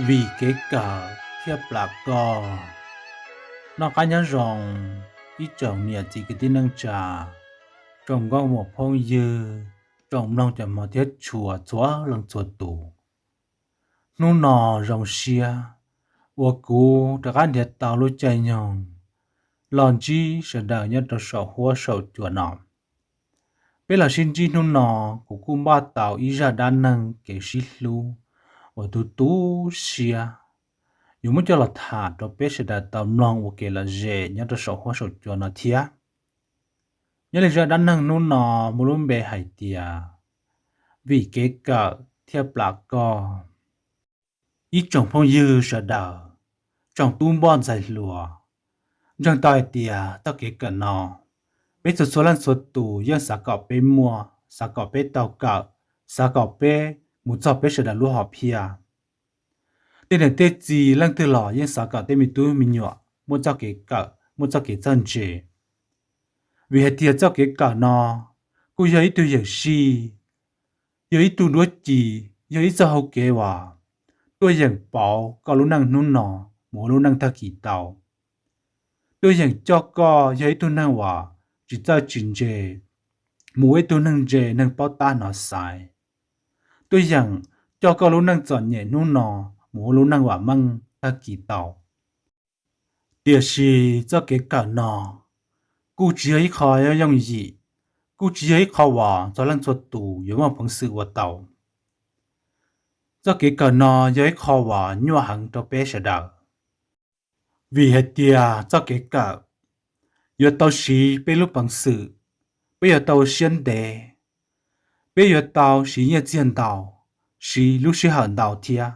Vim kev kawm thiaj plam koj. Noj qab nyob zoo ib tsoom niam txiv kwv tij neej tsa, tsoom nkauj muam phooj ywg, tsoom mloog cov hmov thiab tshua txhua leej txhua tus. Hnub no zoo siab uas kuv rov qab nrhiav tau lub caij nyoog los ntsib sawv daws nyob rau saum huab saum cua no. Peb los sib ntsib hnub no, kuv kuj npaj tau ib zaj dab neeg kev sib hlub uas tu tu siab, yuav muab coj los tham rau peb sawv daws tau mloog ua kev lom zem nyob rau saum huab saum cua no thiab. Nyob li zaj dab neeg hnub no muaj lub npe hais tias, vim kev kawm thiaj plam koj. Ib tsoom phooj ywg sawv daws, tsoom tub npoj ntxhais hluas, ntseeg tau hais tias txoj kev kawm no, peb txhua txhua leej txhua tus yeej xav kom peb muaj, xav kom peb tau kawm, xav kom peb mus txog peb sawv daws lub hom phiaj. Tej niam tej txiv leej twg los yeej xav kom tej me tub me nyuam muaj txoj kev kawm, muaj txoj kev txawj ntse. Vim hais tias txoj kev kawm no kuj yog ib tug yeem sij, yog ib tug duab ci, yog ib txoj hau kev uas tuaj yeem pauv koj lub neej hnub no mus ua lub neej tag kis tau. Tuaj yeem coj koj yog ib tug neeg uas tsis txawj tsis ntse mus ua ib tug neeg ntse, neeg paub tab hnov xaiv. Tuaj yeem coj koj lub neej txom nyem hnub no mus ua lub neej vam meej tag kis tau. Tiam sis txoj kev kawm no kuj tsis yog ib qho yooj yim, kuj tsis yog ib qho uas txhua leej txhua tus yuav muaj peev xwm ua tau. Txoj kev kawm no yog ib qho uas nyuaj heev rau peb sawv daws. Vim hais tias txoj kev kawm yuav tau siv peb lub peev xwm, peb yuav tau siab ntev, peb yuav tau siv nyiaj txiag ntau, siv lub sij hawm ntau thiab.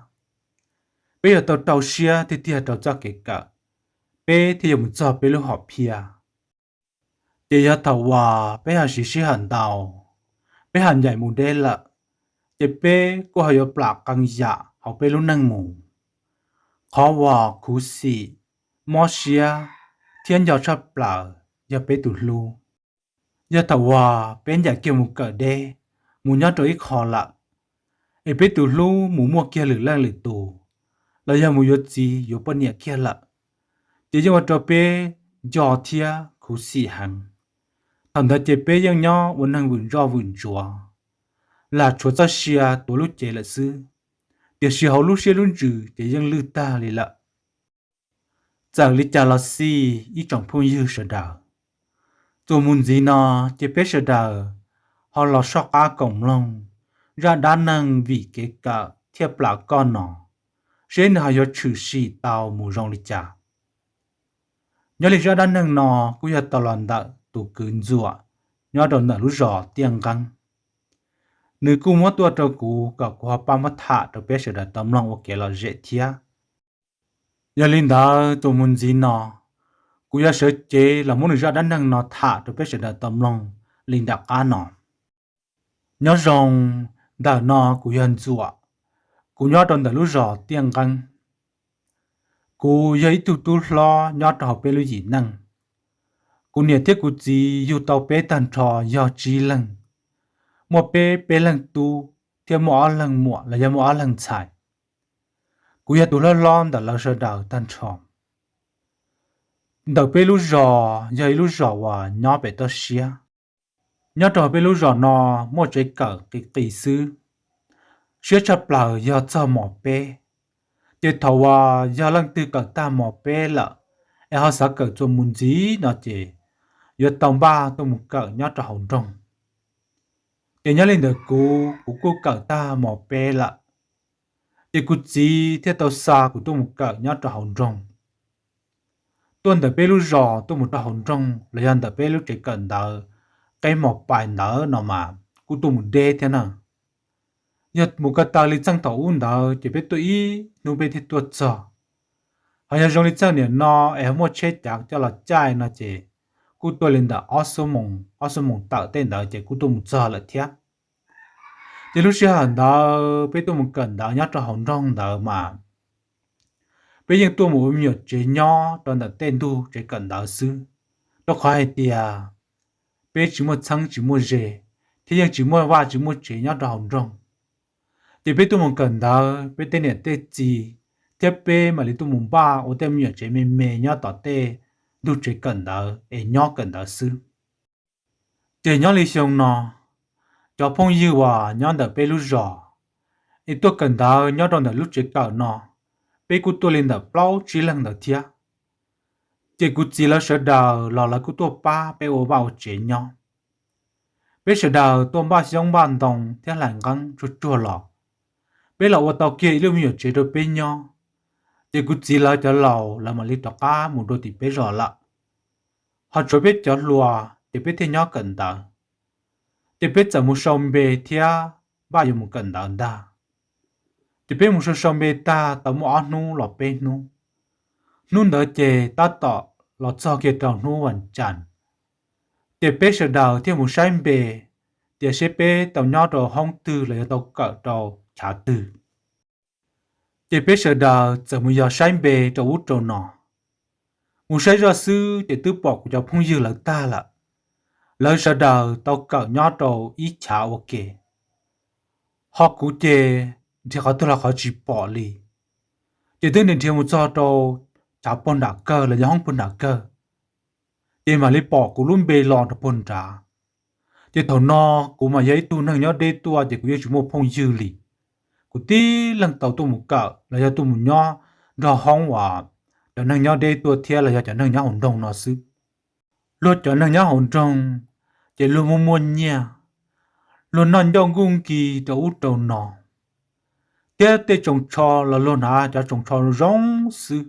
Peb yuav tau rau siab tiag tiag rau txoj kev kawm, peb thiaj yuav mus txog peb lub hom phiaj. Ces yog thaum uas peb ho siv sij hawm ntau, peb ho ncaim mus deb lawm, ces peb kuj ho yuav plam qee yam hauv peb lub neej mus. Qhov uas khuv xim, mob siab thiab nco tshaj plaws yog peb tus hlub. Yog thaum uas peb ncaim kiag mus kawm deb, mus nyob rau ib qho lawm, es peb tus hlub mus muaj kiag lwm leej lwm tus, los yog mus yuav txiv yuav poj niam kiag lawm, ces yeej ua rau peb nco thiab khuv xim heev. Thaum ntawd ces peb yeej nyob ua neeg vwm ntsoj vwm ntsuav, lam tshuav txoj sia tuav lub cev lawm xwb, tiam sis hauv lub siab lub ntsws ces yeej lwj tag li lawm. Txawm li cas los xij ib tsoom phooj ywg sawv daws, txuas mus ntxiv no ces peb sawv daws ho los soj qab koom mloog zaj dab neeg vim kev kawm thiaj plam koj no, seb nws ho yuav tshwm sim tau mus zoo li cas. Nyob li zaj dab neeg no kuj yog tau los ntawm tus kwv Ntxuam nyob rau ntawm lub zos Tiaj Nqeeb. Nws kuj muab tuaj rau kuv kom kuv ho pab muab tham rau peb sawv daws tau mloog ua kev lom zem thiab. Yog li ntawd txuas mus ntxiv no, kuv yuav sawv cev los muab nws zaj dab neeg no tham rau peb sawv daws tau mloog li nram qab no. Nyob zoo, ntawm no kuv yog Ntxuam, kuv nyob rau ntawm lub zos Tiaj Nqeeb. Kuv yog ib tug tub hlob nyob rau hauv peb lub yim neej. Kuv niam thiab kuv txiv yug tau peb tag nrho yog tsib leeg, muaj peb peb leeg tub thiab muaj ob leeg muam los yog muaj ob leeg ntxhais. Kuv yog tus hlob hlob ntawm lawv sawv daws tag nrho. Ntawm peb lub zos yog ib lub zos uas nyob pem toj siab. Nyob rau peb lub zos no muaj tsev kawm qis qis xwb, siab tshaj plaws yog txog mos peb. Ces thaum uas yog leej twg kawm tag mos peb lawm es ho xav kawm txuas mus ntxiv no ces yuav tau npaj tuaj mus kawm nyob rau hauv nroog. Ces nyob li ntawd kuv, kuv kuj kawm tag mos peb lawm, ces kuv txiv thiaj tau xa kuv tuaj mus kawm nyob rau hauv nroog. Tuaj ntawm peb lub zos tuaj mus rau hauv nroog los yog ntawm peb lub tsev kawm ntawv Qeb Mos Pais ntawd no mas kuj tuaj mus deb thiab na. Yog mus ko taw li txheej thaum ub ntawd ces peb tuaj ib hnub peb thiaj tuaj txog. Ho yog zoo li txheej niam no es muaj tsheb cav coj los caij no ces kuj tuaj li ntawm ob xuab moos, ob xuab moos tawm tej ntawd ces kuj tuaj mus txog lawm thiab. Ces lub sij hawm ntawd peb tuaj mus kawm ntawv nyob rau hauv nroog ntawd mas peb yeej tuaj mus ua me nyuam tsev nyob rau ntawm tej ntug tsev kawm ntawv xwb, rau qhov hais tias peb tsis muaj txheeb tsis muaj ze, thiab yeej tsis muaj vaj tsis muaj tsev nyob rau hauv nroog. Ces peb tuaj mus kawm ntawv, peb tej niam tej txiv thiab peb mam li tuaj mus npaj ua tej me nyuam tsev me me nyob tom tej ntug tsev kawm ntawv es nyob kawm ntawv xwb. Ces nyob li xyoo no, cov phooj ywg uas nyob ntawm peb lub zos es tuaj kawm ntawv nyob rau ntawm lub tsev kawm no, peb kuj tuaj li ntawm plaub tsib leeg ntawd thiab. Ces kuv txiv lawv sawv daws los lawv kuj tuaj pab peb ua vaj ua tsev nyob. Peb sawv daws tuaj npaj xyoob npaj ntoo thiab hlais nqeeb tsuag tsuag los, peb los ua tau kiag ib lub me nyuam tsev rau peb nyob. Ces kuv txiv lawv cov laus lawv mam li rov qab mus dua tim peb zos lawm. Ho tshuav peb cov hluas ces peb thiaj nyob kawm ntawv. Ces peb txawm mus sau npe thiab npaj yuav mus kawm ntawv ntag. Ces peb mus sau sau npe tag tau muaj ob hnub los peb hnub. Hnub ntawd ces tab tom los txog kiag rau hnub vas cas, ces peb sawv daws thiaj mus saib npe tias seb peb tau nyob rau hoob twg los yog tau kawm rau chav twg. Ces peb sawv daws txawm mus yog saib npe rau ub rau no. Mus saib zoj xwb ces twb pom kuv cov phooj ywg lawv tag lawm. Lawv sawv daws tau kawm nyob rau ib chav ua ke, ho kuv ces nrhiav qhov twg los qhov tsis pom li. Ces twb nrhiav nrhiav mus txog rau chav puag nram kawg los yog hoob puag nram kawg, ces mam li pom kuv lub npe los rau puag nrad. Ces thaum no kuv mas yog ib tug neeg nyob deb tuaj ces kuv yeej tsis muaj phooj ywg li. Kuv tib leeg tau tuaj mus kawm los yog tuaj mus nyob nrog hoob uas cov neeg nyob deb tuaj thiab los yog cov neeg nyob hauv nroog no xwb. Luag cov neeg nyob hauv nroog ces luag muaj muaj nyiaj, luag noj ncauj nkuj nki rau ub rau no, thiab tej tsoos tsho los luag hnav cov tsoos tsho zoo xwb.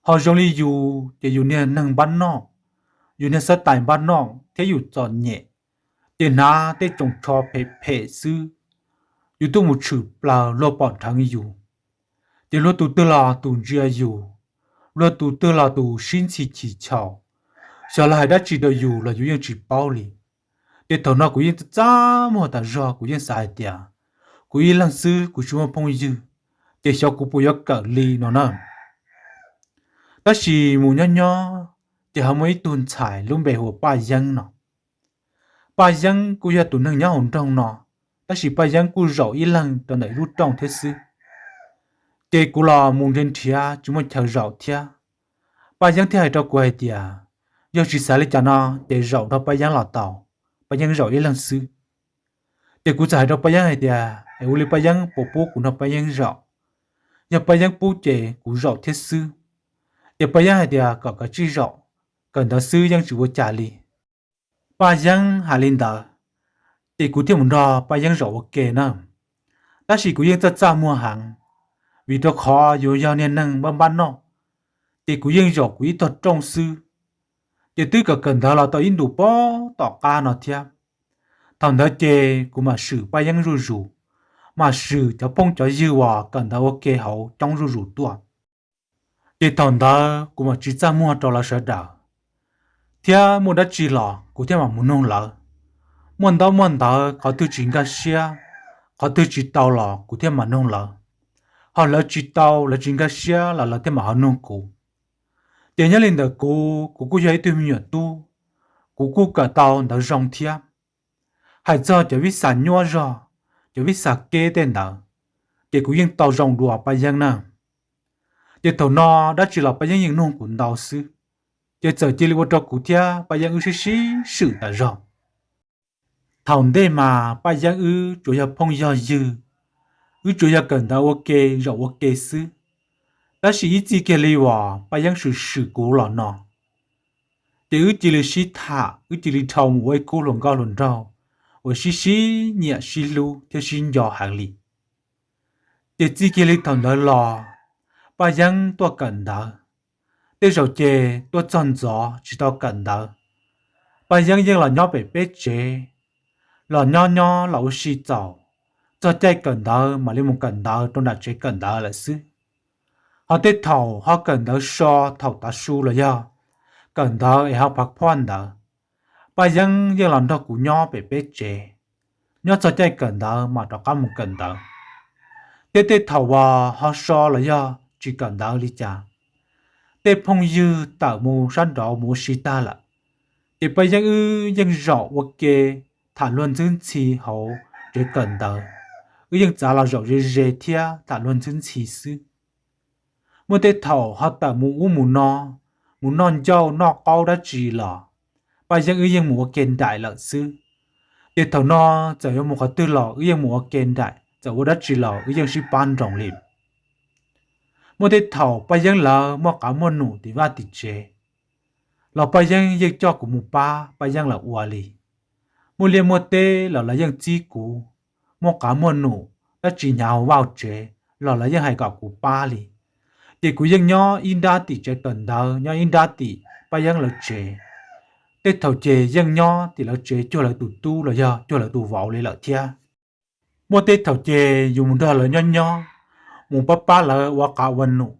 Ho zoo li yus ces yus niag neeg npab noj, yus niag xab tais npab noj thiab yus txom nyem, ces hnav tej tsoos tsho phem phem xwb. Yus tuaj mus tshwm plaws luag pom dheev yus, ces luag tus twg los tus ntsia yus, luag tus twg los tus sib ntxhi chim chaum, xyov lawv hais dab tsi rau yus los yus yeej tsis paub li. Ces thaum no kuv yeej txaj muag tas zog, kuv yeej xav hais tias kuv ib leeg xwb kuv tsis muaj phooj ywg, ces xyov kuv puas yuav kawm li no na. Tab sis mus nyob nyob ces ho muaj ib tug ntxhais lub npe hu ua Paj Yeeb no. Paj Yeeb kuj yog tus neeg nyob hauv nroog no, tab sis Paj Yeeb kuj zaum ib leeg rau ntawm ib lub rooj thiab xwb. Ces kuv los mus nrhiav nrhiav tsis muaj chaw zaum thiab. Paj Yeeb thiaj hais rau kuv hais tias, yog tsis xav li cas no ces zaum nrog Paj Yeeb los tau, Paj Yeeb zaum ib leeg xwb. Ces kuv txawm hais rau Paj Yeeb hais tias es ua li Paj Yeeb puas pub kuv nrog Paj Yeeb zaum, yog Paj Yeeb pub ces kuv zaum thiab xwb. Ces Paj Yeeb hais tias kom kav tsij zaum, kawm ntawv xwb yeej tsis ua cas li. Paj Yeeb hais li ntawd, ces kuv thiaj mus nrog Paj Yeeb zaum ua ke na. Tab sis kuv yeej txaj txaj muag heev, vim rau qhov yus yog niag neeg npab npab noj, ces kuv yeej zaum kuv ib tog rooj xwb. Ces twb kawm kawm ntawv los tau ib ntus pem tom qab no thiab. Thaum ntawd ces kuv mam swm Paj Yeeb zuj zus, mam swm cov phooj cov ywg uas kawm ntawv ua ke hauv coob zuj zus tuaj. Ces thaum ntawd kuv mam tsis txaj muag rau lawv sawv daws, thiab muaj dab tsi los kuv thiaj mam mus nug lawv. Muaj ntaub muaj ntawv qhov twg tsis nkag siab, qhov twg tsis tau los kuv thiaj mam nug lawv. Ho lawv tsis tau, lawv tsis nkag siab los lawv thiaj mam ho nug kuv. Ces nyob li ntawm kuv, kuv kuj yog ib tug me nyuam tub, kuv kuj kawm tau ntawv zoo thiab. Hais txog cov vij xas nyuaj zog, cov vij xas keb tej ntawd, ces kuv yeej tau zoo dua Paj Yeeb na. Ces thaum no dab tsi los Paj Yeeb yeej nug kuv ntau xwb, ces txawm cia li ua rau kuv thiab Paj Yeeb wb sib sib swm tas zog. Thaum ntej mas Paj Yeeb wb tsuas yog phooj yog ywg, wb tsuas yog kawm ntawv ua ke, zaum ua ke xwb. Tab sis ib txij kiag li uas Paj Yeeb swm swm kuv los no, ces wb cia li sib tham, wb cia li dhau mus ua ib khub hluas nkauj hluas nraug uas sib sib nyiam sib hlub thiab sib nco heev li. Ces txij kiag li thaum ntawd los, Paj Yeeb tuaj kawm ntawv. Tej zaum ces tuaj txog ntxov tsis tau kawm ntawv, Paj Yeeb yeej los nyob pem peb tsev, los nyob nyob los ua si txaus, txog caij kawm ntawv mam li mus kawm ntawv rau nram tsev kawm ntawv lawm xwb. Ho tej thaum ho kawm ntawv so thaum tav su los yog kawm ntawv es ho phav phoj ntawd, Paj Yeeb yeej los nrog kuv nyob pem peb tsev, nyob txog caij kawm ntawv mam rov qab mus kawm ntawv. Thiab tej thaum uas ho so los yog tsis kawm ntawv li cas, tej phooj ywg tawm mus sab nraud mus ua si tag lawm, ces Paj Yeeb wb yeej zaum ua ke tham luag ntxwb ntxhi hauv tsev kawm ntawv. Wb yeej txav los zaum ze ze thiab tham luag ntxwb ntxhi xwb. Muaj tej thaum ho tawm mus ub mus no, mus noj ncauj noj qaub dab tsi los Paj Yeeb wb yeej mus ua ke nraim lawm xwb. Ces thaum no txawm yuav mus qhov twg los wb yeej mus ua ke nraim, txawm ua dab tsi los wb yeej sib pab nroos li. Muaj tej thaum Paj Yeeb lawv muaj qav muaj num tim vaj tim tsev los Paj Yeeb yeej coj kuv mus pab Paj Yeeb lawv ua li. Muaj liaj muaj teb los lawv yeej txib kuv, muaj qav muaj num dab tsi hnyav hauv vaj tsev los lawv yeej hais kom kuv pab li. Ces kuv yeej nyob ib nrab tim tsev kawm ntawv, nyob ib nrab tim Paj Yeeb lawv tsev. Tej thaum ces yeej nyob tim lawv tsev cuag lawv tus tub los yog cuag lawv tus vauv li lawm thiab. Muaj tej thaum ces yus mus nrog lawv nyob nyob, mus pab pab lawv ua qav ua num,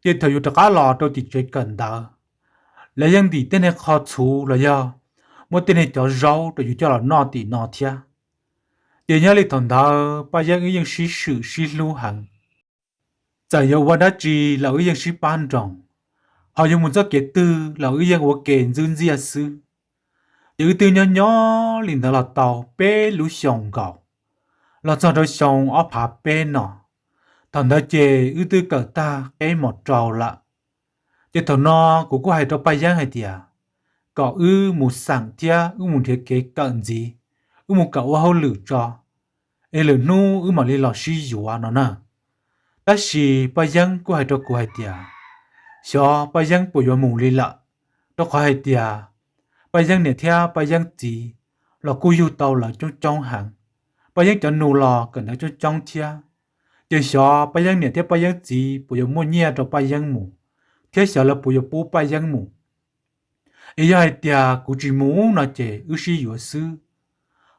ces thaum yus rov qab los rau tim tsev kawm ntawv, lawv yeej ntim tej niag qho txhuv los yog muab tej niag cov zaub rau yus coj los noj tim no thiab. Ces nyob li thaum ntawd Paj Yeeb wb yeej sib swm sib hlub heev. Txawm yuav ua dab tsi los wb yeej sib pab nroos, ho yuav mus txoj kev twg los wb yeej ua ke ntxwb ntxiaj xwb. Ces wb twb nyob nyob li ntawd los tau peb lub xyoos nkaus, los txog rau xyoo ob phav peb no. Thaum ntawd ces wb twb kawm tag qeb mos rau lawm. Ces thaum no kuv kuj hais rau Paj Yeeb hais tias kom wb mus xeem thiab wb mus nrhiav kev kawm ntxiv, wb mus kawm ua hauj lwm tso, es lwm hnub wb mam li los sib yuav no na. Tab sis Paj Yeeb kuj hais rau kuv hais tias xyov Paj Yeeb puas yuav mus li lawm, rau qhov hais tias Paj Yeeb niam thiab Paj Yeeb txiv los kuj yug tau lawv coob coob heev. Paj Yeeb cov nus los kawm ntawv coob coob thiab. Ces xyov Paj Yeeb niam thiab Paj Yeeb txiv puas yuav muaj nyiaj rau Paj Yeeb mus, thiab xyov lawv puas yuav pub Paj Yeeb mus. Es yog hais tias kuv tsis mus no ces wb sib yuav xwb.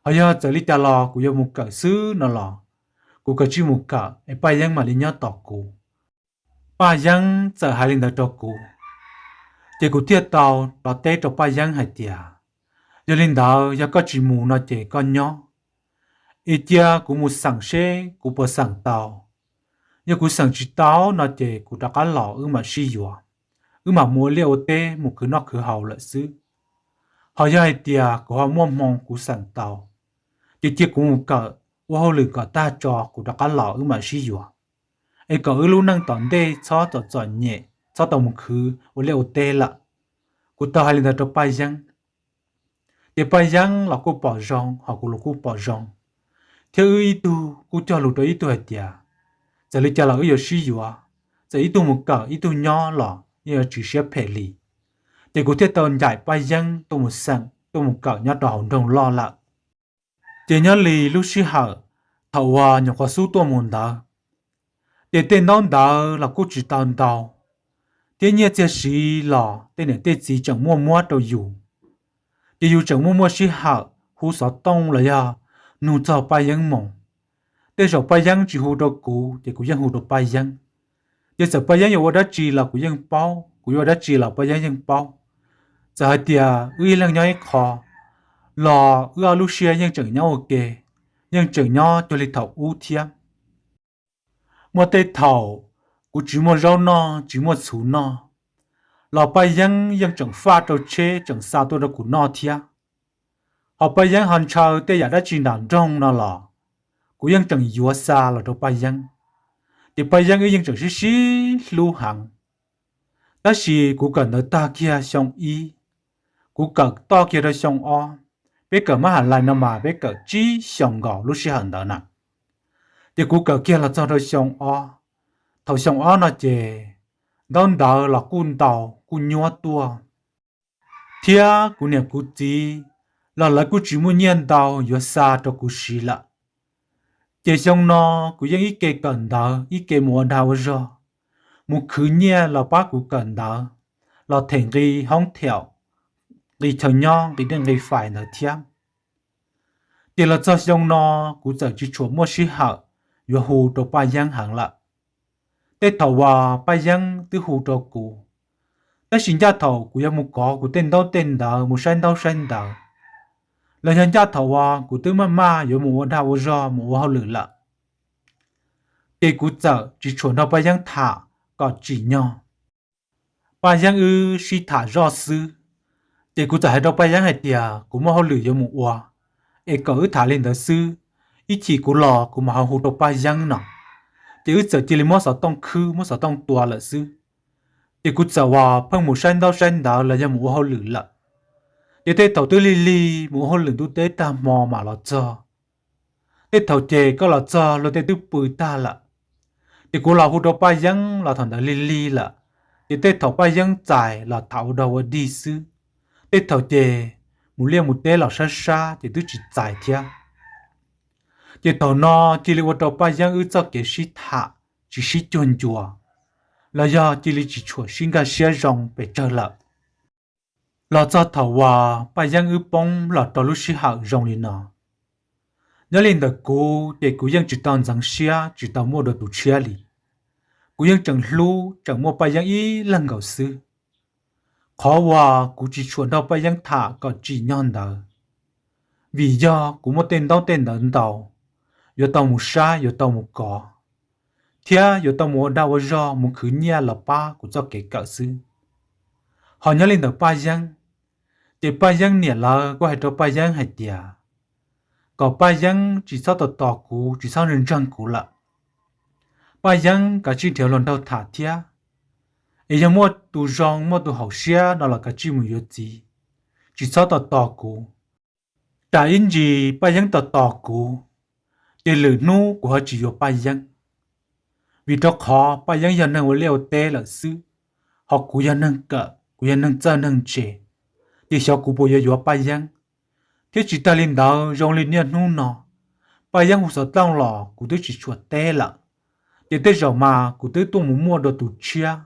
Ho yog txawm li cas los kuv yuav mus kawm xwb no los kuv kav tsij mus kawm es Paj Yeeb mam li nyob tos kuv. Paj Yeeb txawm hais li ntawd rau kuv, ces kuv thiaj tau rov teb rau Paj Yeeb hais tias yog li ntawd yog koj tsis mus no ces koj nyob, es cia kuv mus xeem seb kuv puas xeem tau. Yog kuv xeem tsis tau no ces kuv rov qab los wb mam sib yuav, wb mam mus ua liaj ua teb mus khwv noj khwv haus lawm xwb. Ho yog hais tias kuv ho muaj hmoo kuv xeem tau, ces cia kuv mus kawm ua hauj lwm kom tag tso kuv rov qab los wb mam sib yuav, es kom wb lub neej tom ntej txhob txom txom nyem txhob tau mus khwv ua liaj ua teb lawm. Kuv tau hais li ntawd rau Paj Yeeb, ces Paj Yeeb los kuj pom zoo ho kuv los kuj pom zoo, thiab wb ib tug kuj cog lus rau ib tug hais tias txawm li cas los wb yuav sib yuav, txawm ib tug mus kawm ib tug nyob los yeej yuav tsis siab phem li. Ces kuv thiaj tau ncaim Paj Yeeb tuaj mus xeem tuaj mus kawm nyob rau hauv nroog loj lawm. Ces nyob li lub sij hawm thaum uas nyuam qhuav xub tuaj mus ntawd, ces tej ntaub ntawv los kuj tsis tau ntau, thiab nyiaj txiag siv los tej niam tej txiv tseem muaj muab rau yus. Ces yus tseem muaj muaj sij hawm hu xov tooj los yog nug txog Paj Yeeb mus. Tej zaum Paj Yeeb tsis hu rau kuv ces kuv yeej hu rau Paj Yeeb. Ces txawm Paj Yeeb yuav ua dab tsi los kuv yeej paub, kuv yuav ua dab tsi los Paj Yeeb yeej paub. Txawm hais tias wb ib leeg nyob ib qho los wb ob lub siab yeej tseem nyob ua ke, yeej tseem nyob cuag li thaum ub thiab. Muaj tej thaum kuv tsis muaj zaub noj tsis muaj txhuv noj, los Paj Yeeb yeej tseem faj rau tsheb tseem xa tuaj rau kuv noj thiab. Ho Paj Yeeb ho ntshaw tej yam dab tsi nram nroog no los kuv yeej tseem yuav xa los rau Paj Yeeb. Ces Paj Yeeb wb yeej tseem sib sib hlub heev. Tab sis kuv kawm ntawv tag kiag xyoo ib, kuv kawm toj kiag rau xyoo ob. Peb kawm mab ham lais no mas peb kawm tsib xyoos nkaus lub sij hawm ntawd na. Ces kuv kawm kiag los txog rau xyoo ob. Thaum xyoo ob no ces ntaub ntawv los kuj ntau kuj nyuab tuaj, thiab kuv niam kuv txiv los lawv kuj tsis muaj nyiaj ntau yuav xa rau kuv siv lawm. Ces xyoo no kuv yeej ib ke kawm ntawv ib ke mus ua dag ua zog, mus khwv nyiaj los pab kuv kawm ntawv, los them nqi hoob thaum, nqi chaw nyob, nqi dej nqi fais ntawd thiab. Ces los txog xyoo no kuv txawm tsis tshua muaj sij hawm yuav hu rau Paj Yeeb heev lawm. Tej thaum uas Paj Yeeb twb hu rau kuv, tab sis ncaj thaum kuv yuav mus kov kuv tej ntaub tej ntawv mus saib ntaub saib ntawv, los yog ncaj thaum uas kuv twb maj maj yuav mus ua dag ua zog mus ua hauj lwm lawm, ces kuv txawm tsis tshua nrog Paj Yeeb tham kom tsim nyog. Paj Yeeb wb sib tham zoj xwb, ces kuv txawm hais rau Paj Yeeb hais tias kuv muaj hauj lwm yuav mus ua, es kom wb tham li ntawd xwb, ib chim kuv los kuv mam ho hu rau Paj Yeeb no. ces wb txawm cia li muab xov tooj khwb, muab xov tooj tua lawm xwb. Ces kuv txawm uas pheej mus saib ntaub saib ntawv los yog mus ua hauj lwm lawm. Ces tej thaum twb lig lig mus ua hauj lwm ntuj teb tag hmo mam los txog. Tej thaum ces koj los txog luag tej twb pw tag lawm. Ces kuv los hu rau Paj Yeeb los thaum ntawd lig lig lawm. Ces tej thaum Paj Yeeb txais los tham ua dog ua dig xwb. Tej thaum ces mus liaj mus teb los sab sab ces twb tsis txais thiab. Ces thaum no cia li ua rau Paj Yeeb wb txoj kev sib tham tsis sib cuag ncua, los yog cia li tsis tshua sib nkag siab zoo pes tsawg lawm. Los txog thaum uas Paj Yeeb wb poob los rau lub sij hawm zoo li no, nyob li ntawm kuv ces kuv yeej tsis tau ntxeev siab tsis tau muaj dua tus tshiab li. Kuv yeej tseem hlub tseem muaj Paj Yeeb ib leeg nkaus xwb. Qhov uas kuv tsis tshua nrog Paj Yeeb tham kom tsim nyog ntawd, vim yog kuv muaj tej ntaub tej ntawv ntau, yuav tau mus saib yuav tau mus kov, thiab yuav tau mus ua dag ua zog mus khwv nyiaj los pab kuv txoj kev kawm xwb. Ho nyob li ntawm Paj Yeeb, ces Paj Yeeb niam lawv kuj hais rau Paj Yeeb hais tias kom Paj Yeeb tsis txhob tos tos kuv, tsis txhob ntseeg ntseeg kuv lawm. Paj Yeeb kav tsij nrhiav hluas nraug tham thiab, es yog muaj tus zoo muaj tus haum siab no los kav tsij mus yuav txiv, tsis txhob tos tos kuv. Tsam ib ntsis Paj Yeeb tos tos kuv, ces lwm hnub kuv ho tsis yuav Paj Yeeb. Vim rau qhov Paj Yeeb yog neeg ua liaj ua teb lawm xwb, ho kuv yog neeg kawm, kuv yog neeg txawj neeg ntse, ces xyov kuv puas yuav yuav Paj Yeeb. Thiab tsis tag li ntawd, zoo li niaj hnub no, Paj Yeeb hu xov tooj los kuv twb tsis tshua teb lawm. Ces tej zaum mas kuv twb tuaj mus muaj dua tus tshiab,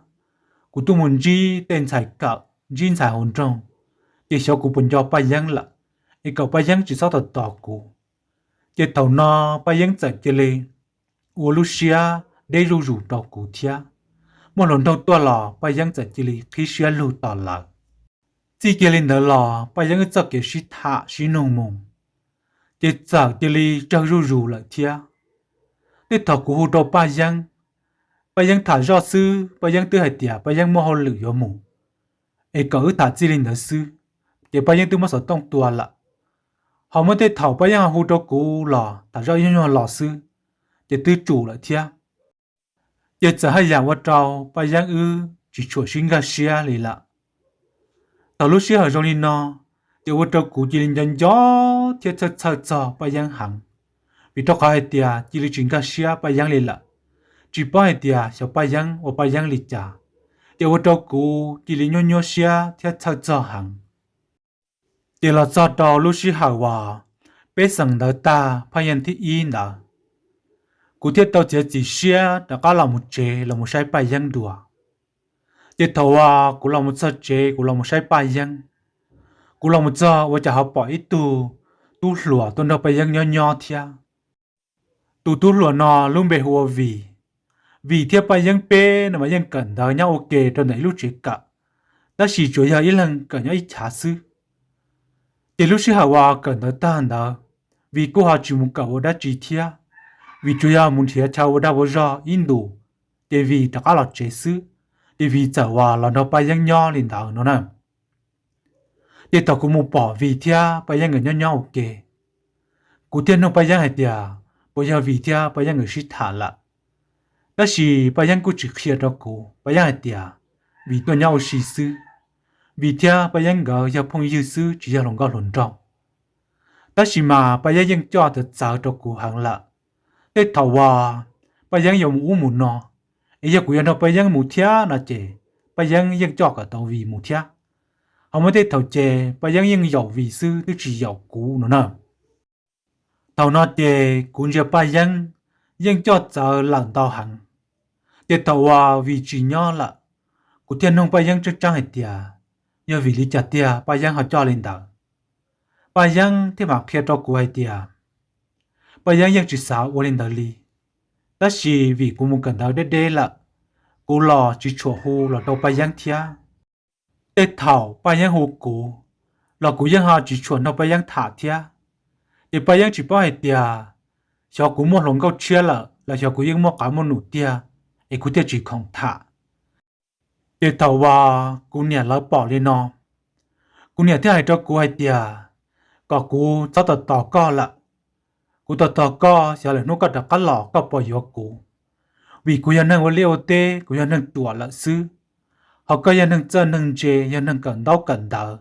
kuv tuaj mus ntsib tej ntxhais kawm, ntsib ntxhais hauv nroog, ces xyov kuv puas nco Paj Yeeb lawm, es kom Paj Yeeb tsis txhob tos tos kuv. Ces thaum no Paj Yeeb txawm cia li ua lub siab deb zuj zus rau kuv thiab. Muaj hluas nraug tuaj los Paj Yeeb txawm cia li qhib siab lug tos lawv. Txij kiag li ntawd los Paj Yeeb wb txoj kev sib tham sib nug mus, ces txawm cia li tsawg zuj zus lawm thiab. Tej thaum kuv hu rau Paj Yeeb, Paj Yeeb tham zoj xwb Paj Yeeb twb hais tias Paj Yeeb muaj hauj lwm yuav mus, es kom wb tham txij li ntawd xwb, ces Paj Yeeb twb muab xov tooj tua lawm. Ho muaj tej thaum Paj Yeeb ho hu rau kuv los tham zoj ib nyuag los xwb, ces twb tsum lawm thiab. Ces txawm haj yam ua rau Paj Yeeb wb tsis tshua sib nkag siab li lawm. Thaum lub sij hawm zoo li no, ces ua rau kuv cia li nco nco thiab txhawj txhawj txog Paj Yeeb heev, vim rau qhov hais tias cia li tsis nkag siab Paj Yeeb li lawm, tsis paub hais tias xyov Paj Yeeb ua Paj Yeeb li cas, ces ua rau kuv cia li nyuaj nyuaj siab thiab txhawj txog heev. Ces los txog rau lub sij hawm uas peb xeem ntawv tag phaj yeej thib ib ntawd, kuv thiaj tau txiav txim siab rov qab los mus tsev los mus saib Paj Yeeb dua. Ces thaum uas kuv los mus txog tsev kuv los mus saib Paj Yeeb, kuv los mus txog ua cas ho pom ib tug tub hluas tuaj nrog Paj Yeeb nyob nyob thiab. Tus tub hluas no lub npe hu ua Vim. Vim thiab Paj Yeeb peb no mas yeej kawm ntawv nyob ua ke rau ntawm ib lub tsev kawm, tab sis tsuas yog ib leeg kawm nyob ib chav xwb. Ces lub sij hawm uas kawm ntawv tag ntawd, Vim kuj ho tsis mus kawm ua dab tsi thiab, Vim tsuas yog mus nrhiav chaw ua dag ua zog ib ntus, ces Vim rov qab los tsev xwb. Ces Vim txawm uas los nrog Paj Yeeb nyob li ntawd no na. Ces thaum kuv mus pom Vim thiab Paj Yeeb nkawd nyob nyob ua ke, kuv thiaj nug Paj Yeeb hais tias puas yog Vim thiab Paj Yeeb nkawd sib tham lawm. Tab sis Paj Yeeb kuj tsis qhia rau kuv, Paj Yeeb hais tias Vim tuaj nyob ua si xwb, Vim thiab Paj Yeeb nkawd yog phooj ywg xwb tsis yog hluas nkauj hluas nraug. Tab sis mas Paj Yeeb yeej coj txawv txawv rau kuv heev lawm. Tej thaum uas Paj Yeeb yuav mus ub mus no, es yog kuv yuav nrog Paj Yeeb mus thiab no ces Paj Yeeb yeej coj kom tau Vim mus thiab. Ho muaj tej thaum ces Paj Yeeb yeej yaum Vim xwb twb tsis yaum kuv no na. Thaum no ces kuv ntsia Paj Yeeb yeej coj txawv lawm ntau heev. Ces thaum uas Vim tsis nyob lawm, kuv thiaj nug Paj Yeeb tseeb tseeb hais tias yog vim li cas tiag Paj Yeeb ho coj li ntawd. Paj Yeeb thiaj mam qhia rau kuv hais tias Paj Yeeb yeej tsis xav ua li ntawd li, tab sis vim kuv mus kawm ntawv deb deb lawm, kuv los tsis tshua hu los rau Paj Yeeb thiab. Tej thaum Paj Yeeb hu kuv los kuv yeej ho tsis tshua nrog Paj Yeeb tham thiab. Ces Paj Yeeb tsis paub hais tias xyov kuv muaj hluas nkauj tshiab lawm los xyov kuv yeej muaj qab muaj num tiag, es kuv thiaj tsis khoom tham. Ces thaum uas kuv niam lawv pom li no, kuv niam thiaj hais rau kuv hais tias kom kuv txhob tos tos koj lawm. Kuv tos tos koj xyov lwm hnub koj rov qab los koj puas yuav kuv. Vim kuv yog neeg ua liaj ua teb, kuv yog neeg ruam lawm xwb, ho koj yog neeg txawj neeg ntse, yog neeg kawm ntaub kawm ntawv.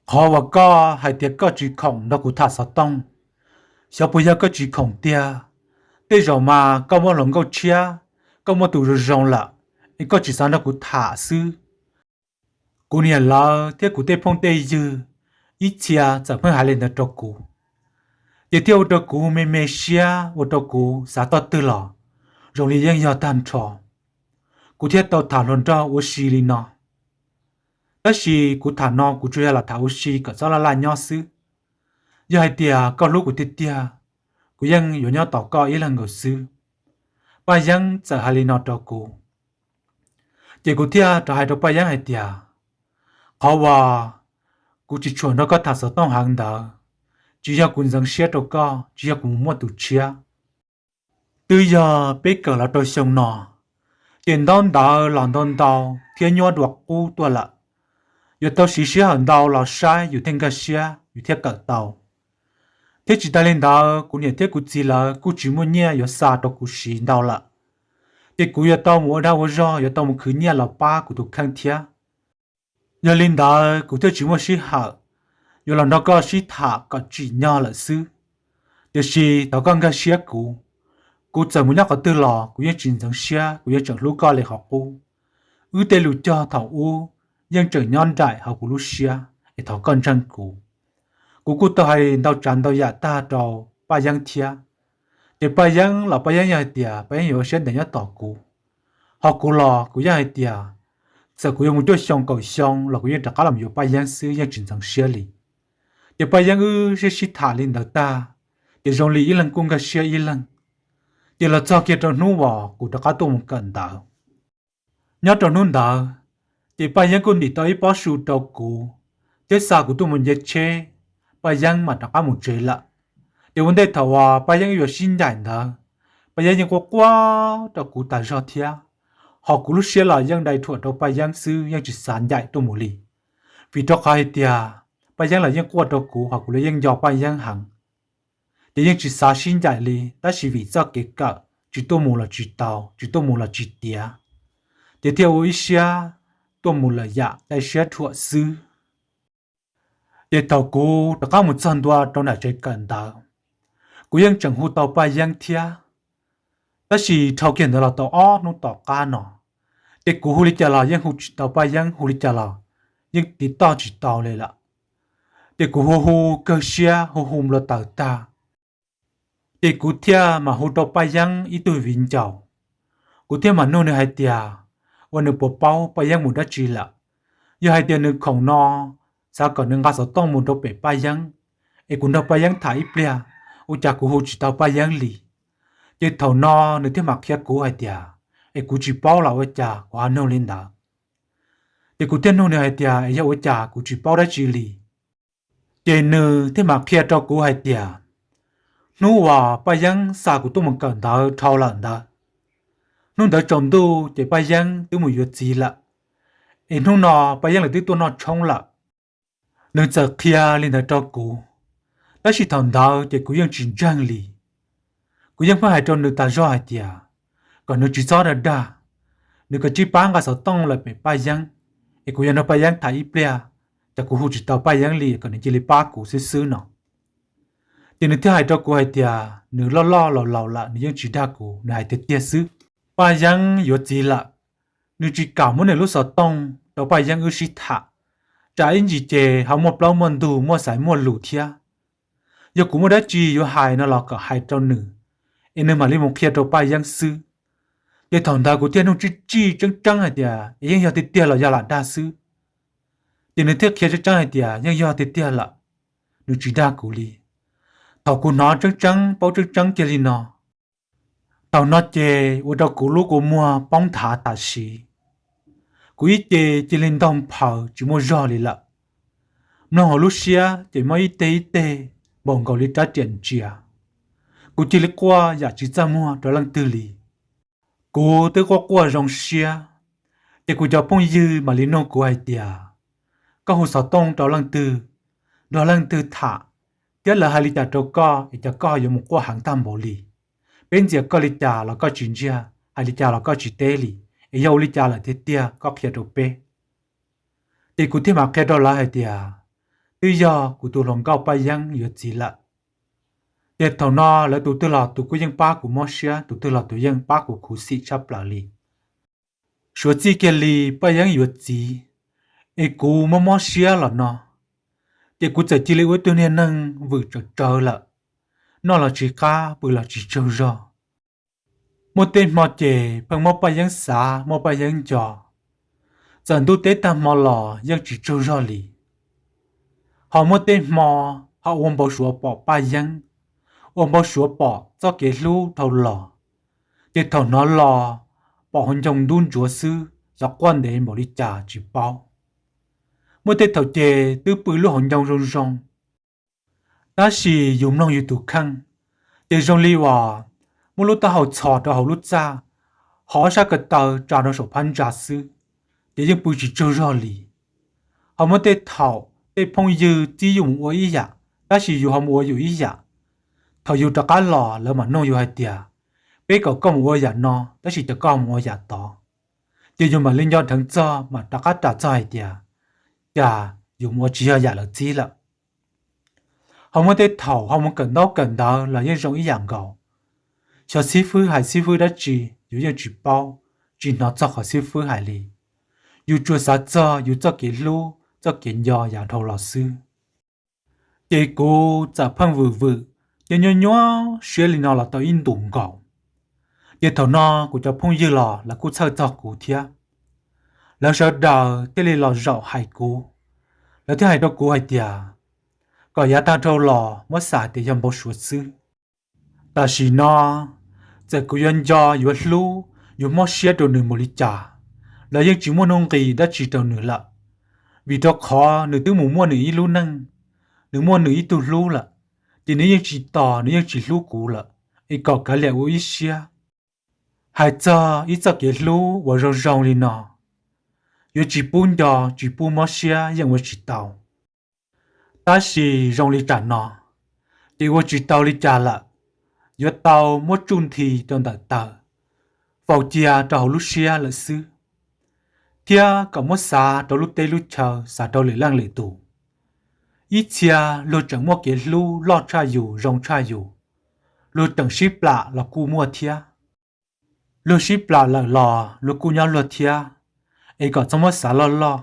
Qhov uas koj hais tias koj tsis khoom nrog kuv tham xov tooj, xyov puas yog koj tsis khoom tiag. Tej zaum mas koj muaj hluas nkauj tshiab, koj muaj tus zoo zoo lawm, es koj tsis xav nrog kuv tham xwb. Kuv niam lawv thiab kuv tej phooj tej ywg ib txhia txawm pheej hais li ntawd rau kuv, ces thiaj ua rau kuv me me siab, ua rau kuv xav tog twg los zoo li yeej yog tag nrho. Kuv thiaj tau tham hluas nraug ua si li no. Tab sis kuv tham no kuv tsuas yog los tham ua si kom txhob laj laj nyob xwb. Yog hais tias koj hlub kuv tiag tiag, kuv yeej yuav nyob tos koj ib leeg nkaus xwb. Paj Yeeb txawm hais li no rau kuv, ces kuv thiaj rov hais rau Paj Yeeb hais tias, qhov uas kuv tsis tshua nrog koj tham xov tooj heev ntawd, tsis yog kuv ntxeev siab rau koj, tsis yog kuv mus muaj tus tshiab. Twb yog peb kawm los rau xyoo no, ces ntaub ntawv los ntau ntau thiab nyuaj dua qub tuaj lawm. Yuav tau siv sij hawm ntau los saib yus thiaj nkag siab, yus thiaj kawm tau. Thiab tsis tas li ntawd, kuv niam thiab kuv txiv lawv kuj tsis muaj nyiaj yuav xa rau kuv siv ntau lawm, ces kuv yuav tau mus ua dag ua zog, yuav tau mus khwv nyiaj los pab kuv tus kheej thiab. Yog li ntawd kuv thiaj tsis muaj sij hawm yuav los nrog koj sib tham kom tsim nyog lawm xwb. Tiam sis thov koj nkag siab kuv, kuv txawm mus nyob qhov twg los kuv yeej tsis ntxeev siab, kuv yeej tseem hlub koj li qhov qub. Wb tej lus cog thaum ub yeej tseem nyob nraim hauv kuv lub siab, es thov koj ntseeg kuv. Kuv kuj tau hais ntau tsav ntau yam tag rau Paj Yeeb thiab. Ces Paj Yeeb los Paj Yeeb yeej hais tias Paj Yeeb yuav ua siab ntev nyob tos kuv, ho kuv los kuv yeej hais tias txawm kuv yuav mus cuaj xyoo kaum xyoo los kuv yeej rov qab los yuav Paj Yeeb xwb, yeej tsis ntxeev siab li. Ces Paj Yeeb wb sib sib tham li ntawd tag, ces zoo li ib leeg kuj nkag siab ib leeg. Ces los txog kiag rau hnub uas kuv rov qab tuaj mus kawm ntawv. Nyob rau hnub ntawd, ces Paj Yeeb kuj ntim tau ib pob su rau kuv, thiab xa kuv tuaj mus nce tsheb, Paj Yeeb mam rov qab mus tsev lawm. Ces ua ntej thaum uas Paj Yeeb yuav sib ncaim ntawd, Paj Yeeb yeej quaj quaj rau kuv tas zog thiab, ho kuv lub siab los yeej dai rhuam rau Paj Yeeb xwb, yeej tsis xav ncaim tuaj mus li. Vim rau qhov hais tias Paj Yeeb los yeej quaj rau kuv, ho kuv los yeej nco Paj Yeeb heev. Ces yeej tsis xav sib ncaim li, tab sis vim txoj kev kawm tsis tuaj mus los tsis tau, tsis tuaj mus los tsis tiav, ces thiaj ua ib siab tuaj mus lawm yam dai siab rhuam xwb. Ces thaum kuv rov qab mus txog ntua rau nram tsev kawm ntawv, kuv yeej tseem hu tau Paj Yeeb thiab. Tab sis dhau kiag ntawd los tau ob hnub tom qab no, ces kuv hu li cas los yeej hu tsis tau Paj Yeeb, hu li cas los yeej tiv toj tsis tau li lawm. Ces kuv hu hu kawg siab, hu hu nplo taws tag, ces kuv thiaj mam hu rau Paj Yeeb ib tug viv ncaus. Kuv thiaj mam nug nws hais tias, ua nws puas paub Paj Yeeb mus dab tsi lawm. Yog hais tias nws khoom no xav kom nws nqa xov tooj mus rau pem Paj Yeeb, es kuv nrog Paj Yeeb tham ib pliag, ua cas kuv hu tsis tau Paj Yeeb li. Ces thaum no nws thiaj mam qhia kuv hais tias, es kuv tsis paub los ua cas kuv ho nug li ntawd. Ces kuv thiaj nug nws hais tias, es yog ua cas kuv tsis paub dab tsi li. Ces nws thiaj mam qhia rau kuv hais tias, hnub uas Paj Yeeb xa kuv tuaj mus kawm ntawv dhau lawm ntawd, hnub ntawd tsaus ntuj ces Paj Yeeb twb mus yuav txiv lawm, es hnub no Paj Yeeb lawv twb tuaj noj tshoob lawm. Nws txawm qhia li ntawd rau kuv, tab sis thaum ntawd ces kuv yeej tsis ntseeg li. Kuv yeej pheej hais rau nws tas zog hais tias, kom nws tsis txhob dag dag, nws kom tsij pab nqa xov tooj lawm pem Paj Yeeb, es kuv yuav nrog Paj Yeeb tham ib pliag, ces kuv hu tsis tau Paj Yeeb li kom nws cia li pab kuv xwb xwb no. Ces nws thiaj hais rau kuv hais tias nws loj loj laus laus lawm, nws yeej tsis dag kuv, nws hais tiag tiag xwb. Paj Yeeb yuav txiv lawm, nws tsis kam muab nws lub xov tooj rau Paj Yeeb wb sib tham, tsam ib ntsis ces ho muaj plaub muaj ntug, muaj xaiv muaj lus thiab. Yog kuv muaj dab tsi yuav hais no los kom hais rau nws, es nws mam li mus qhia rau Paj Yeeb xwb. Ces thaum ntawd kuv thiaj nug tsij tsij tseeb tseeb hais tias, es yeej yog tiag tiag los yog lam dag xwb? Ces nws thiaj qhia tseeb tseeb hais tias yeej yog tiag tiag lawm, nws tsis dag kuv li. Thaum kuv hnov tseeb tseeb paub tseeb tseeb kiag li no, thaum no ces ua rau kuv lub kua muag poob nthav tam sim. Kuv ib ce cia li ntaug nphaws tsis muaj zog li lawm. Mloog hauv lub siab ces mob ib teg ib teg npaum nkaus li rab riam ntsia. Kuv cia li quaj yam tsis txaj muag rau leej twg li. Kuv twb quaj quaj zoo siab, ces kuv cov phooj ywg mam li nug kuv hais tias, koj hu xov tooj rau leej twg, nrog leej twg tham, thiab lawv hais li cas rau koj es cas koj yuav mus quaj heev tag npaum li? Peb ntxias koj li cas los koj tsis ntsiag, hais li cas los koj tsis teb li, es yog ua li cas lawm tiag tiag koj qhia rau peb. Ces kuv thiaj mam qhia rau lawv hais tias, twb yog kuv tus hluas nkauj Paj Yeeb yuav txiv lawm. Ces thaum no lawv tus twg los tus kuj yeej pab kuv mob siab, tus twg los tus yeej pab kuv khuv xim tshaj plaws li. Suav txij kiag li Paj Yeeb yuav txiv, es kuv mob mob siab los no, ces kuv txawm cia li ua ib tug niag neeg vwm tsawv tsawv lawm, noj los tsis qab, pw los tsis tsaug zog. Muaj tej hmo ces pheej muab Paj Yeeb xav, muab Paj Yeeb nco, txawm ntuj teb tag hmo los yeej tsis tsaug zog li. Ho muaj tej hmo ho ua npau suav pom Paj Yeeb, ua npau suav pom txoj kev hlub dhau los, ces thaum hnov los pom hauv ncoo ntub ntsuav xwb, xyov quaj ntev npaum li cas tsis paub. Muaj tej thaum ces twb pw lub hauv ncoo zoo zoo, tab sis yus mloog yus tus kheej, ces zoo li uas muab lub taub hau txhos rau hauv lub txaj, ho ob sab ko taw tsa rau saum phab ntsa xwb, ces yeej pw tsis tsaug zog li. Ho muaj tej thaum tej phooj ywg txib yus mus ua ib yam, tab sis yus ho mus ua yus ib yam. Thaum yus rov qab los lawv mam nug yus hais tias, peb kom koj mus ua yam no tab sis cas koj mus ua yam tod. Ces yus mam li nco dheev txog mam rov qab ras txog hais tias, cas yus mus ua tsis yog yam lawv txib lawm. Ho muaj tej thaum ho mus kawm ntaub kawm ntawv los yeej zoo ib yam nkaus. Xyov xib fwb hais xib fwb dab tsi yus yeej tsis paub, tsis hnov txog qhov xib fwb hais li. Yus tsuas xav txog yus txoj kev hlub txoj kev nco yav dhau los xwb. Ces kuv txawm pheej vwm vwm thiab nyuaj nyuaj siab li no los tau ib ntus nkaus. Ces thaum no kuv cov phooj ywg los lawv kuj txhawj txog kuv thiab. Lawv sawv daws thiaj li los zaum hais kuv. Lawv thiaj hais rau kuv hais tias, kom yav tag dhau los muab xav tias yog npau suav xwb. Tam sim no txawm kuv yuav nco yuav hlub, yuav mob siab rau nws mus li cas, los yeej tsis muaj nuj nqis dab tsi rau nws lawm, vim rau qhov nws twb mus muaj nws ib lub neej, nws muaj nws ib tug hlub lawm, ces nws yeej tsis tos, nws yeej tsis hlub kuv lawm, es kom kav liam ua ib siab. Hais txog ib txoj kev hlub uas zoo zoo li no, yuav tsis pub nco tsis pub mob siab yeej ua tsis tau. Tab sis zoo li tsam no, ces ua tsis tau li cas lawm, yuav tau muab tsuj nthi rau ntawm taw, faus cia rau hauv lub siab lawm xwb, thiab kom muab xav rau lub teb lub chaw, xav rau lwm leej lwm tus. Ib txhia luag tseem muaj kev hlub loj tshaj yus zoo tshaj yus, luag tseem sib plam los kuj muaj thiab. Luag sib plam lawm los luag kuj nyob luag thiab, es kom txhob muab xav loj loj.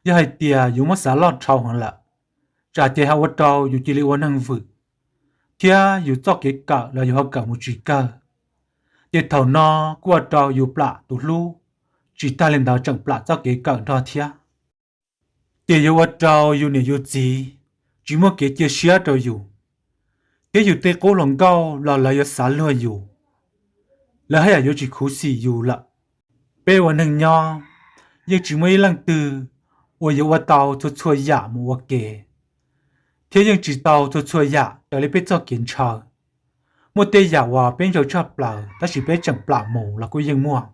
Yog hais tias yus muab xav loj dhau heev lawm, tsam ces ho ua rau yus cia li ua neeg vwm, thiab yus txoj kev kawm los yus ho kawm mus tsis kawg. Ces thaum no kuj ua rau yus plam tus hlub, tsis tag li ntawd tseem plam txoj kev kawm nrog thiab. Ces yuav ua rau yus niam yus txiv tsis muaj kev cia siab rau yus, thiab yus tej qub hluas nkauj los lawv yuav xav luag yus, lawv haj yam yuav tsis khuv xim yus lawm. Peb ua neeg nyob yeej tsis muaj ib leej twg uas yuav ua tau txhua txhua yam mus ua ke, thiab yeej tsis tau txhua txhua yam raws li peb txoj kev ntshaw. Muaj tej yam uas peb ntshaw tshaj plaws tab sis peb tseem plam mus los kuj yeej muaj.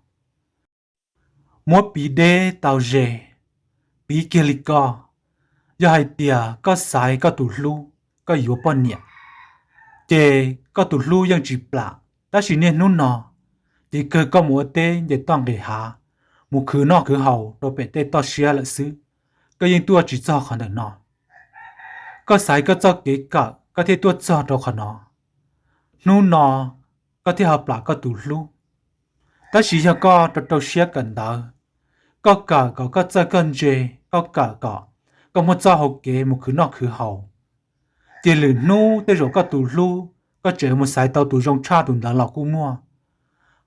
Muab piv deb tau ze, piv kiag li koj, yog hais tias koj xaiv koj tus hlub, koj yuav poj niam, ces koj tus hlub yeej tsis plam, tab sis niaj hnub no, ces kawg koj mus ua teb nce toj nqis hav, mus khwv noj khwv haus rau pem tej toj siab lawm xwb, koj yeej tuaj tsis txog qhov ntawm no. Koj xaiv koj txoj kev kawm koj thiaj tuaj txog rau qhov no. Hnub no koj thiaj ho plam koj tus hlub. Tab sis yog koj rau rau siab kawm ntawv, koj kawm kom koj txawj koj ntse, koj kawm kom koj muaj txoj hau kev mus khwv noj khwv haus, ces lwm hnub tej zaum koj tus hlub koj tseem mus xaiv tau tus zoo tshaj tus ntawd los kuj muaj,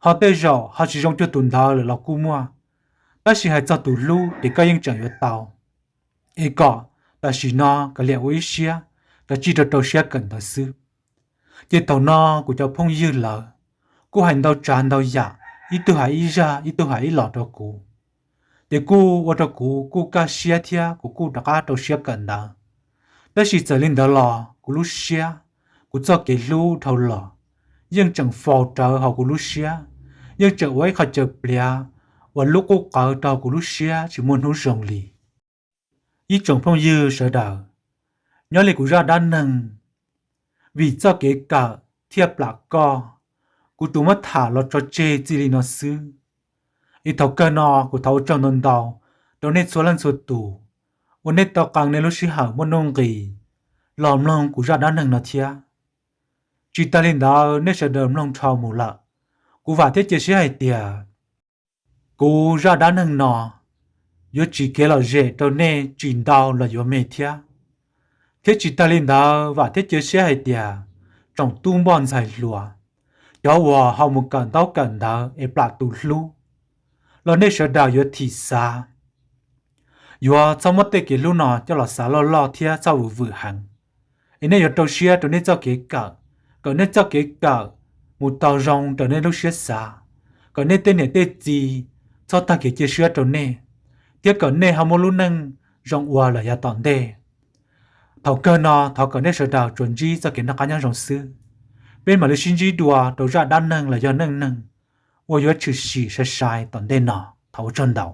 ho tej zaum ho tsis zoo cuag tus ntawd lawm los kuj muaj. Tab sis hais txog tus hlub ces koj yeej tseem yuav tau. Es kom tam sim no kav liam ua ib siab, kav tsij rau rau siab kawm ntawv xwb. Ces thaum no kuv cov phooj ywg lawv kuj hais ntau tsav ntau yam, ib tug hais ib zaj ib tug hais ib los rau kuv. Ces kuj ua rau kuv kuj kaj siab thiab kuv kuj rov qab rau siab kawm ntawv. Tab sis txawm li ntawd los kuv lub siab, kuv txoj kev hlub dhau los, yeej tseem faus rawv hauv kuv lub siab, yeej tseem ua ib qho caws pliav uas lub qub qawv rau hauv kuv lub siab tsis muaj hnub zoo li. Ib tsoom phooj ywg sawv daws, nyob li kuv zaj dab neeg, vim txoj kev kawm thiaj plam koj, Kuv tus muab tham los tso tseg txij li no xwb. Es thaum kawg no kuv thov ua tsaug ntau ntau rau nej txhua leej txhua tus uas nej tau qee nej lub sij hawm muaj nuj nqis los mloog kuv zaj dab neeg no thiab. Tsis tas li ntawd nej sawv daws mloog dhau mus lawm, kuv vam thiab cia siab hais tias kuv zaj dab neeg no yuav tsim kev lom zem rau nej tsis ntau los yuav me thiab. Thiab tsis tas li ntawd vam thiab cia siab hais tias tsoom tub npoj ntxhais hluas, cov uas ho mus kawm ntaub kawm ntawv es plam tus hlub los nej sawv daws yuav thim xav, yuav txhob muab tej kev hlub no coj los xav loj loj thiab txhob vwm vwm heev. Es nej yuav rau siab rau nej txoj kev kawm, kom nej txoj kev kawm mus tau zoo raws nej lub siab xav, kom nej tej niam tej txiv txhob tag kev cia siab rau nej, thiab kom nej ho muaj lub neej zoo ua lawm yav tom ntej. Thaum kawg no thov kom nej sawv daws tsuas ntsib txoj kev noj qab nyob zoo xwb. Peb mam li sib ntsib dua rau zaj dab neeg los yog neej neeg uas yuav tshwm sim sai sai tom ntej no. Thov ua tsaug ntau.